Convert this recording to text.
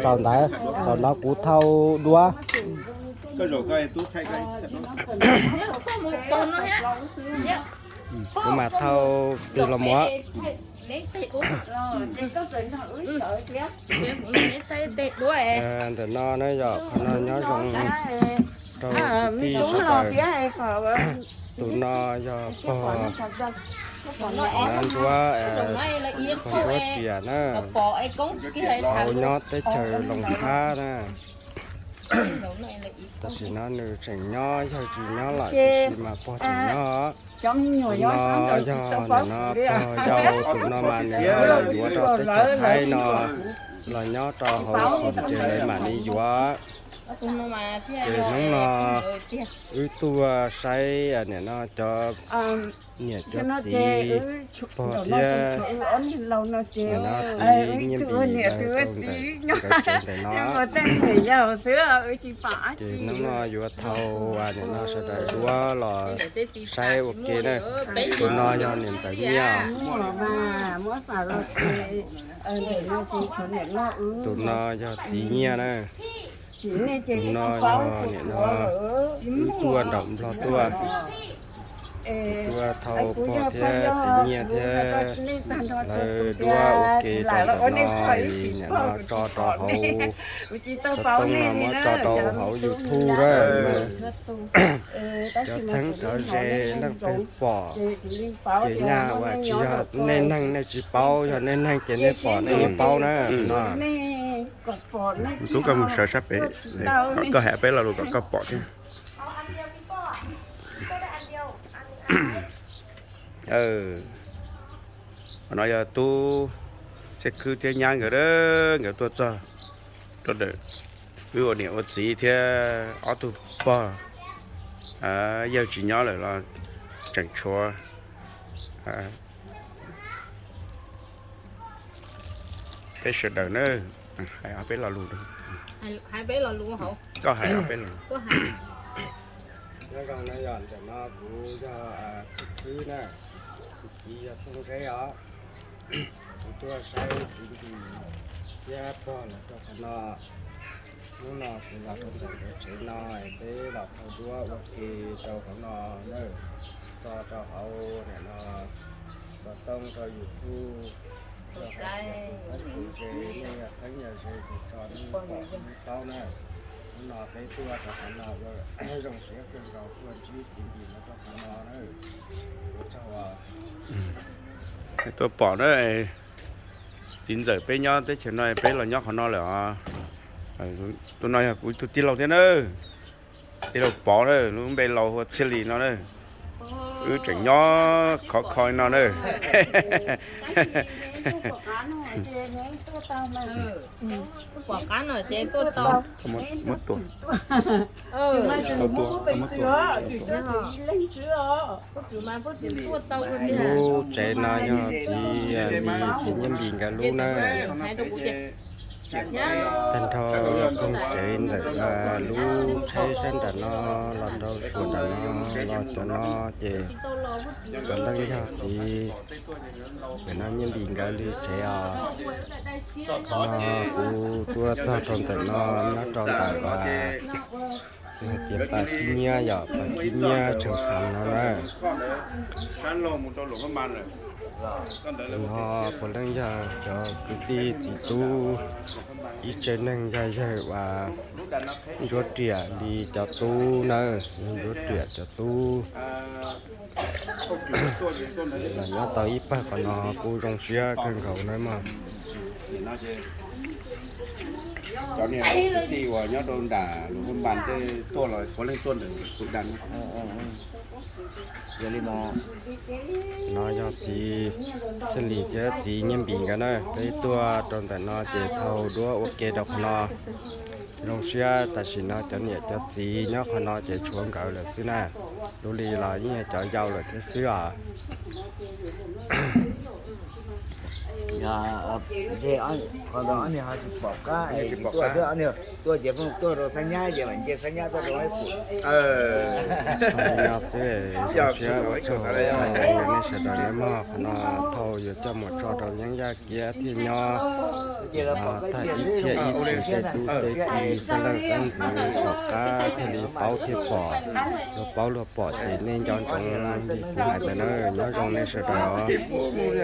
Zaum ntawd, zaum no kuv thau duab. Kuv mam thau tig los muab. Ntawm no na yog qhov no nyob zoo rau tus tij sawv daws. Tus no yog pog, no nruab, pog nruab riam na. Hauv nyob teb chaws Loos Thab na. Tam sim no nws tseem nyob, yawg tsis nyob lawm tiam sis mas pog tseem nyob. Tus no yog nim no pog yau, tus no mas nws yuav rau teb chaws Thaib no los nyob rau hauv xum ces lawv mam li yuav. Ces hnub no wb tuaj saib nim no cov niam cov txiv pog thiab. Nim no txiv Nyiaj Npis lawv rau ntawm nkawd tsev ntawm no. Ces hnub no yuav thau nim no sawv daws duab los saib ua ke na. Tus no yog niam ntxawm Nyiaj. Tus no yog txiv Nyiaj na. Tus no yog nim no wb tuaj nraum Nplog tuaj, tuaj thau pog thiab txiv Nyiaj thiab lawv duab ua ke rau ntawm no es nim no tso rau hauv xov tooj no muab tso rau hauv YouTube na. Cov txheeb cov ze leej twg pom ces nyaj uas tsis yog nej neeg nej tsis paub, yog nej neeg ces nej pom nej yeej paub na. Tub, koj mus sawv sab pem, koj hais peb lo lus kom koj pom thiab. Qhov no yog tub Txhiaj Khwb thiab nyab nkawd, nkawd tuaj txog rau ntawm wb ua niam ua txiv thiab ob tug pog, yawg tsis nyob lawm los tseem tshuav peb sawv daws na. Hais ob peb lo lus, koj hais ob peb lo lus. Nyob zoo na, yog ntawm no kuv yog Txhiaj Khwb na, kuv txiv yog Tooj Zeb os. Kuv tuaj saib txiv Npis thiab pog lawv rau qhov no. Hnub no kuv los rau ntawm nkawd tsev no, peb los thau duab ua ke rau qhov no na, tso rau hauv nim no xov tooj rau YouTube, rau hauv tus txheeb tus ze, nej yog txheeb yog ze tus tso nej pom nej paub na. Hnub no peb tuaj rau qhov no ua zoo siab kawg nkaus tuaj ntsib txiv Npis lawv rau qhov no na. Ua tsaug os. Tuaj pom na, txiv ntxawm peb nyob teb chaws no peb los nyob qhov no lawm os. Tus no yog kuv ib tug tij laug thiab na. Tij laug Pov na, lub npe laus hu ua Txhiaj Lis no na. Wb tseem nyob khov kho no na. Lub tsev no yog txiv Lis, txiv Nyiaj Npis nkawd lub na. Tag nrho koog tsev ntawm lub tsheb sab nram no los rau suav nram no los cov no ces puav leej yog txiv ntawm no Nyiaj Npis nkawd li tsev os. Qhov no kuv tuaj txog rau ntawm no nyob rau ntawm tias pas khib nyiab yom, pas khib nyiab tseem khav no na. No puav leej yog cov kwv tij txiv tub, ib tsev neeg yog yawg uas ntsuab riam li cov tub na, ntsuab riam cov tub. Los nyob tau ib pawg qhov no kuj zoo siab kawg nkaus na mog. Cov niag kwv tij uas nyob rau nram Luam Phab Npas tej tuaj los puav leej tuaj ntawm tus da no. Yog li no, no yog txiv Txhiaj Lis thiab txiv Nyiaj Npis nkawd na, peb tuaj rau ntawm no ces thau duab ua ke rau qhov no. Zoo siab tam sim no cov niam cov txiv nyob qhov no ces tshuav nkawd lawm xwb na. Dua li los yeej yog cov yau lawm thiab xwb os. Yog, qhov ntawd ob niag ho tsis pom qab, tuaj xwb, ob niag tuaj ces pheej tuaj rau Xab Nyab ces mam nce Xab Nyab tuaj rau Laib Pum. Nyob xwb, zoo siab ua tsaug rau nej sawv daws, nej muab qhov no thauj yuav coj mus tso rau Yeeb Yaj Kiab thiaj nyob tag ib txhiab ib txhis tej dub tej ki xab leej xab ntxwv tom qab thiaj li paub thiaj pom, luag paub luag pom ces nej nco ntsoov li kuv hais ntawd na, nyob zoo nej sawv daws os.